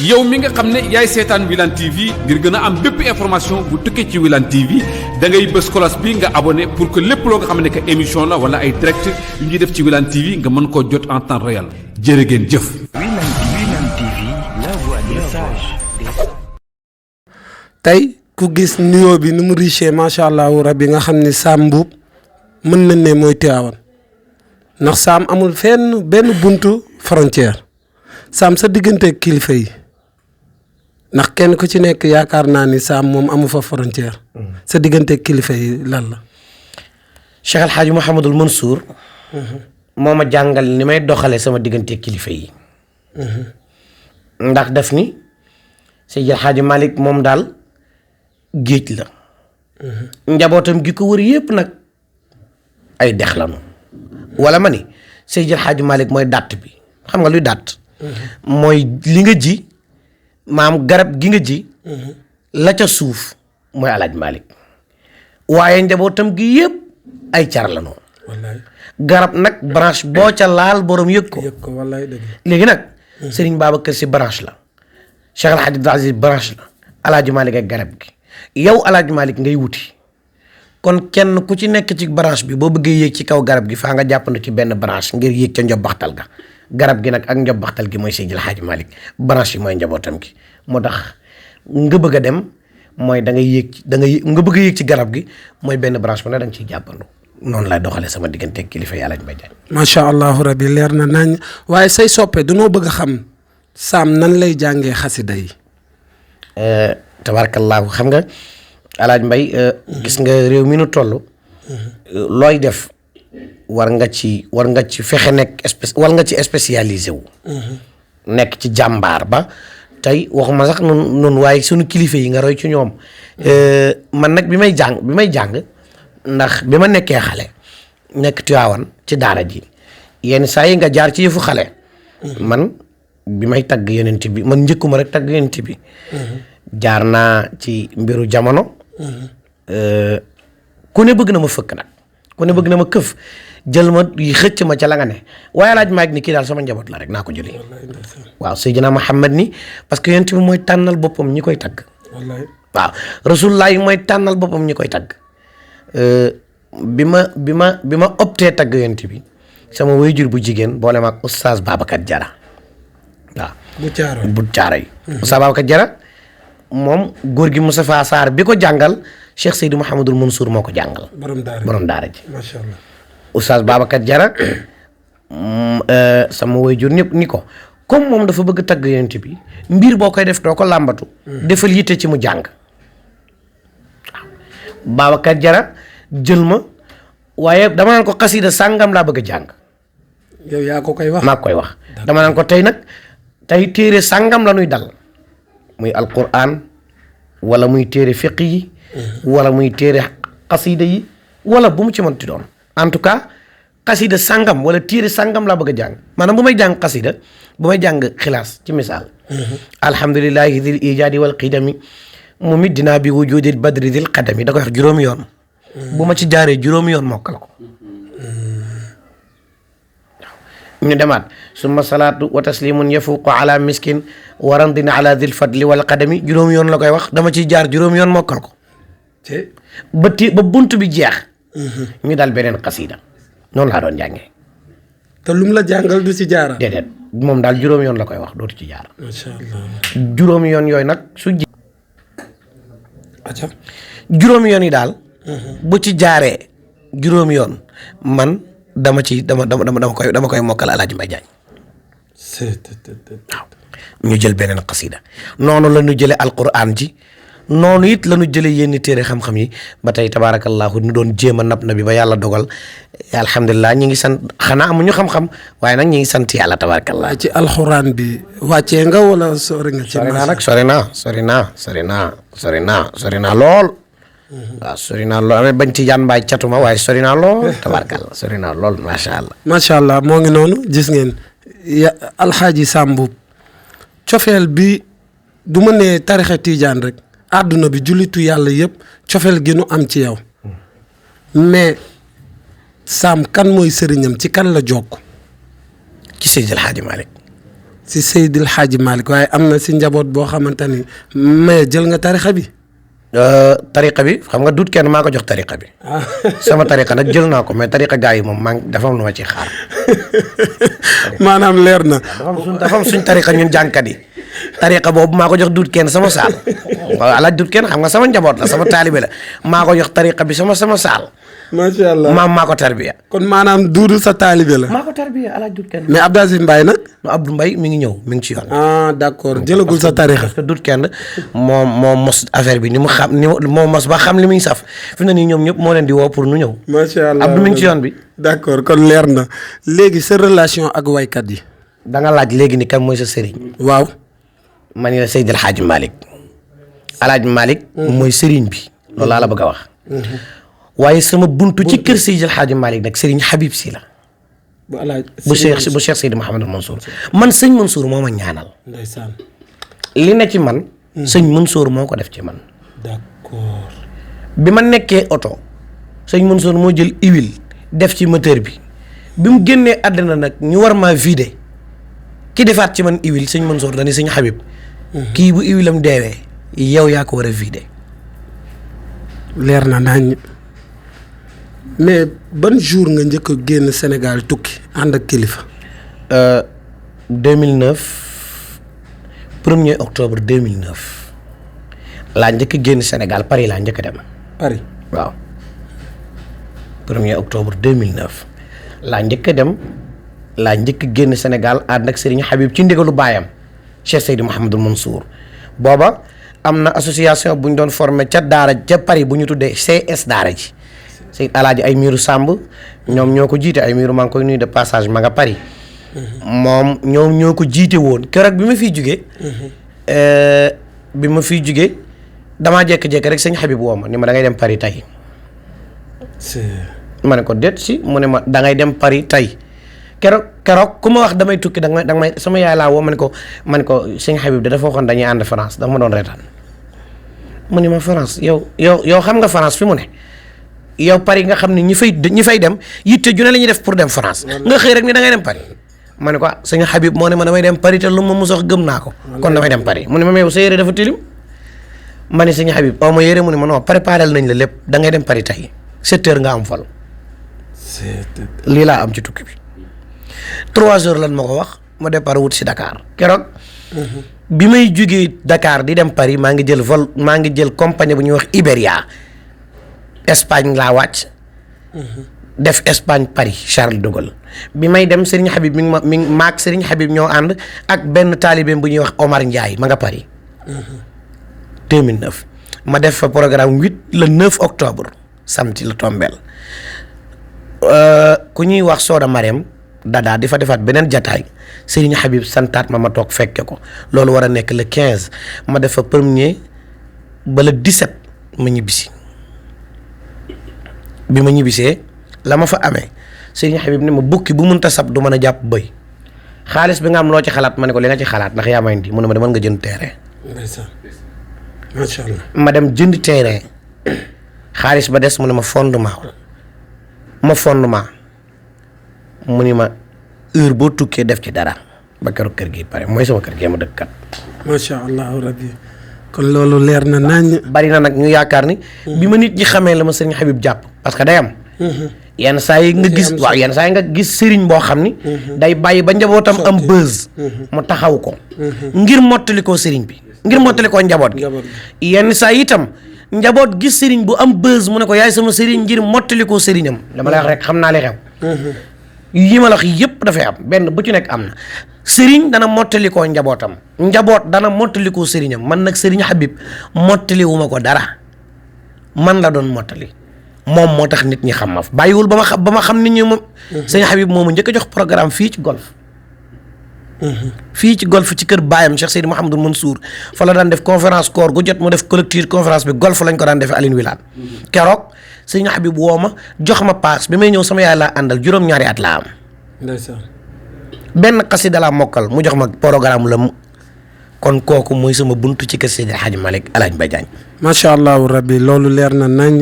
yow mi nga xam ne yaay seetaan Wilane TV ngir gën a am bépp information bu tukkee ci Wilane TV da ngay bës cloche bi nga abonné pour que lépp loo nga xam ne que émission la wala ay direct yu ñuy def ci Wilane TV nga mën koo jot en temps réel jërë ngeen jëf. Wilane TV, la voix des sages. tey ku gis nuyoo bi nu mu riche macha allah rabbi nga xam ni Sam Mboup mën nañ ne mooy Tiwaawan ndax Sam amul fenn benn buntu frontière Sam sa diggante kilifa yi ndax kenn ku ci nekk yaakaar naa ni Sam moom amu fa frontière sa diggante kilifa yi lan la. Cheikh El Hadj Mouhamadul Mansour moo ma jàngal ni may doxale sama diggante kilifa yi ndax def ni Seydi El Hadj Malick moom daal géej la njabootam gi ko wër yépp nag ay dex lanu wala ma ni Seydi El Hadj Malick mooy dàtt bi xam nga luy dàtt mooy li nga ji maam garab gi nga ji la ca suuf mooy El Hadj Malick waaye njabootam gi yépp ay car lanu garab nag branche boo ca laal borom yëg ko wallaay dëgg léegi nag Serigne Babacar Sy branche la Cheikh El Hadj Abdou Aziz branche la El Hadj Malick ak garab gi yow El Hadj Malick ngay wuti kon kenn ku ci nekk ci branche bi boo bëggee yéeg ci kaw garab gi faa nga jàppandi ci benn branche ngir yéeg ca njobbaxtal ga garab gi nag ak njobbaxtal gi mooy Seydi El Hadj Malick branche yi mooy njabootam gi moo tax nga bëgg a dem mooy da ngay yéeg nga bëgg a yéeg ci garab gi mooy benn branche bu ne da nga ciy jàppandu noonu lay doxalee sama diggante kilifa yi Alaaji Mbay Jaañ. macha allah rabbi leer na nañ waaye say soppe dunoo bëgg a xam Sam nan lay jàngee xasida yi. tabaarkallaahu xam nga Alaaji Mbay gis nga réew mi nu toll. looy def war nga ci fexe nekk war nga ci spécialisé wu. nekk ci jàmbaar ba tey waxuma sax nun waaye sunu kilifa yi nga roy ci ñoom. man nag bi may jàng. ndax bi ma nekkee xale nekk Tiwaawan ci daara ji yenn saa yi nga jaar ci yëfu xale man bi may tagg yonent bi man njëkkuma rek tagg yonent bi jaar naa ci mbiru jamono ku ne bëgg na ma fëkk nag ku ne bëgg na ma këf jël ma xëcc ma ca la nga ne waaye laaj maag ni kii daal sama njaboot la rek naa ko jëlee waaw Seydina Muhammad ni parce que yonent bi mooy tànnal boppam ñi koy tagg waaw Rasulullah yi mooy tànnal boppam ñi koy tagg bi ma opté tagg yonent bi sama waajur bu jigéen boole ma ak oustaz Babacar Jara waaw bu caaro yi oustaz Babacar Jara moom góor gi Moustapha Sarr bi ko jàngal Cheikh Seydou Mouhamadul Mansour moo ko jàngal borom daara ji macha allah oustaz Babacar Jara sama waajur ñëpp ni ko comme moom dafa bëgg tagg yonent bi mbir boo koy def doo ko làmbatu defal yitte ci mu jàng Babacar Jara jël ma waaye dama naan ko xasida sàngam laa bëgg a jàng. yow yaa ko koy wax. maa koy wax dama naan ko tey nag tey téere sàngam la ñuy dal muy alquran wala muy téere fiq yi. wala muy téere xasida yi wala bu mu ci mënti doon en tout cas xasida sàngam wala téere sàngam laa bëgg a jàng maanaam bu may jàng xasida bu may jàng xilaas ci misaal. alhamdulillahi dil ijaadi wal qidami mu mit dinaa bi wujudil badri dil qadami da koy wax juróomi yoon bu ma ci jaaree juróomi yoon mokkal ko ñu demaat summa salaatu wa taslimun yafuqu ala miskin warandin ala dil fadli wal qadami juróomi yoon la koy wax dama ciy jaar juróomi yoon mokkal ko ba bunt bi jeex ñu dal beneen xasida noonu laa doon jàngee te lum la jàngal du ci jaara déedéet moom daal juróomi yoon la koy wax dootu ci jaar macha allah juróomi yoon yooyu nag juróomi yoon yi daal bu ci jaaree juróomi yoon man dama koy mokkal Alaaji Mbay Jaañ waaw ñu jël beneen xasida noonu la ñu jëlee alquran ji noonu it la ñu jëlee yenn téere xam-xam yi ba tey tabaarakallahu ñu doon jéem a nab na bi ba yàlla dogal alhamdulilah ñi ngi sant xanaa amuñu xam-xam waaye nag ñi ngi sant yàlla tabaarakallah ci alxuraan bi wàccee nga wala sori nga ci sori naa lool waaw sori naa lool bañ ci jaan mbaay catuma waaye sori naa lool tabaarakallah sori naa lool macha allah macha allah moo ngi noonu gis ngeen alxaaji Sam Mboup cofeel bi du ma ne tarixa tiijaan rek àdduna bi jullitu yàlla yëpp cofeel gi nu am ci yow mais Sam kan mooy sëriñam ci kan la jokk ci Seydi El Hadji Malick si Seydil Hadji Malick waaye am na si njaboot boo xamante ni mais jël nga tarixa bi. tariqa bi xam nga dut kenn maa ko jox tariqa bi. sama tariqa nag jël naa ko mais tariqa gars yi moom maa ngi dafa am lu ma ciy xaar. maanaam leer na. dafa am suñ tariqa ñun jànkat yi tariqa boobu maa ko jox dut kenn sama saal waaw alaaj dut kenn xam nga sama njaboot la sama taalibe la maa ko jox tariqa bi sama saal. macha allah maa ko tarbiya. kon maanaam duudu sa taalibe la. maa ko tarbiya alaaj dut kenn. mais Abdou Aziz Mbaye nag. Abdou Mbaye mi ngi ñëw mi ngi ci yoon. d'accord jëlagul sa tarixa. parce que dut kenn moo mos affaire bi ni mu xam ni moo mos ba xam li muy saf fi na nii ñoom ñëpp moo leen di woo pour nu ñëw. macha allah Abdou mi ngi ci yoon bi. d'accord kon leer na léegi sa relation ak waykat yi. da nga laaj léegi ni kan mooy sa sëriñ. waaw. ma ni la Seydil Hadji Malick. Alaaji Malick. mooy sëriñ bi. loolu laa la bëgg a wax. waaye sama buntu ci kër Seydil Hadji Malick nag sëriñ Habib Sy la. bu Cheikh Seydi Mouhamadou Mansour. man sëñ Mansour moo ma ñaanal. ndeysaan. li ne ci man. sëñ Mansour moo ko def ci man. d'accord. bi ma nekkee oto sëñ Mansour moo jël huile def ci moteur bi bi mu génnee àddina nag ñu war maa vider ki defaat ci man huile sëñ Mansour dañuy sëñ Habib. kii bu huile am deewee yow yaa ko war a vider. leer na nañ mais ban jour nga njëkk a génn Sénégal tukki ànd ak kilifa. 2009 1er octobre 2009 laa njëkk a génn Sénégal Paris laa njëkk a dem. Paris waaw 1er octobre 2009 laa njëkk a dem laa njëkk a génn Sénégal ànd ak Serigne Habib ci ndigalu baayam Cheikh Seydi Mouhamadou Mansour booba am na association bu ñu doon formé ca daara ca Paris bu ñu tuddee CS daara ji. Seydi Alaaji ay miiru Samb ñoom ñoo ko jiite ay miiru maa ngi koy nuyu de passage ma nga Paris. moom ñoom ñoo ko jiite woon keroog bi ma fiy jugee. bi ma fiy jugee damaa jékki-jékki rek sëñ Habib woo ma ni ma da ngay dem Paris tey. ma ne ko déet si mu ne ma da ngay dem Paris tey keroog ku ma wax damay tukki danga may sama yaay laa woo ma ne ko sëñ Habib da dafa waxoon dañuy ànd France dafa ma doon reetaan. mu ne ma France yow xam nga France fi mu ne. yow Paris nga xam ne ñi fay dem yitte ju ne la ñuy def pour dem France nga xëy rek ni da ngay dem Paris ma ne ko sëñ Habib moo ne ma damay dem Paris te lu ma mos a wax gëm naa ko kon damay dem Paris mu ne ma yow sa yére dafa tilim ma ne sëñ Habib aw ma yére mu ne ma non préparé nañ la lépp da ngay dem Paris tey 7 heures nga am vol lii laa am ci tukki bi 3 heures lan ma ko wax ma départ wut si Dakar keroog bi may jugee Dakar di dem Paris maa ngi jël compagnie bu ñuy wax Iberia Espagne laa wàcc def Espagne Paris Charles de Gaulle bi may dem Serigne Habib mi ngi maak Serigne Habib ñoo ànd ak benn taalibeem bu ñuy wax Omar Ndiaye ma nga Paris 2009 ma def fa programme le 9 octobre samedi la tombeel ku ñuy wax Soda Marème Dada di fa defaat beneen jataay Serigne Habib santaat ma toog fekke ko loolu war a nekk le 15 ma def fa premier ba le 17 ma ñibbisi bi ma ñibbisee la ma fa amee Serigne Habib ne ma bukki bu munta sab du mën a jàpp bëy xaalis bi nga am loo ci xalaat ma ne ko li nga ci xalaat ndax yaa may indi mu ne ma demal nga jënd terrain. macha allah ma dem jënd terrain xaalis ba des mu ne ma fondement mu ni ma heure boo tukkee def ci dara ba keroog kër gi pare mooy sama kër gee ma dëkk kat. macha allah rabbi kon loolu leer na nañ. bari na nag ñu yaakaar ni. bi ma nit ñi xamee la ma Serigne Habib jàpp parce que day am. yenn saa yi nga gis sëriñ boo xam ni. day bàyyi ba njabootam am buzz. mu taxaw ko. ngir mottali koo sëriñ bi ngir mottali koo njaboot gi. yenn saa yi itam njaboot gis sëriñ bu am buzz mu ne ko yaay sama sëriñ ngir mottali koo sëriñam dama lay wax rek xam naa li xew. yi ma la wax yëpp dafay am benn bu ci nekk am na sëriñ dana mottalikoo njabootam njaboot dana mottalikoo sëriñam man nag sëriñ Habib mottali wu ma ko dara man la doon mottali moom moo tax nit ñi xam ma bàyyiwul ba ma xam nit ñi moom. sëriñ Habib moomu njëkk a jox programme fii ci golf. fii ci golf ci kër baayam Cheikh Seydi Mouhamadou Mansour fa la daan def conférence koor gu jot mu def collectif conférence bi golf lañ ko daan defee Aline Wilane keroog. sëñ Habib woo ma jox ma paas bi may ñëw sama yaay laa àndal juróom-ñaari at laa am. ndeysaan. benn xasida laa mokkal mu jox ma programme la kon kooku mooy sama buntu ci kër Seydi Hadji Malick El Hadj Mbaye Diagne. macha allah rabbi loolu leer na nañ.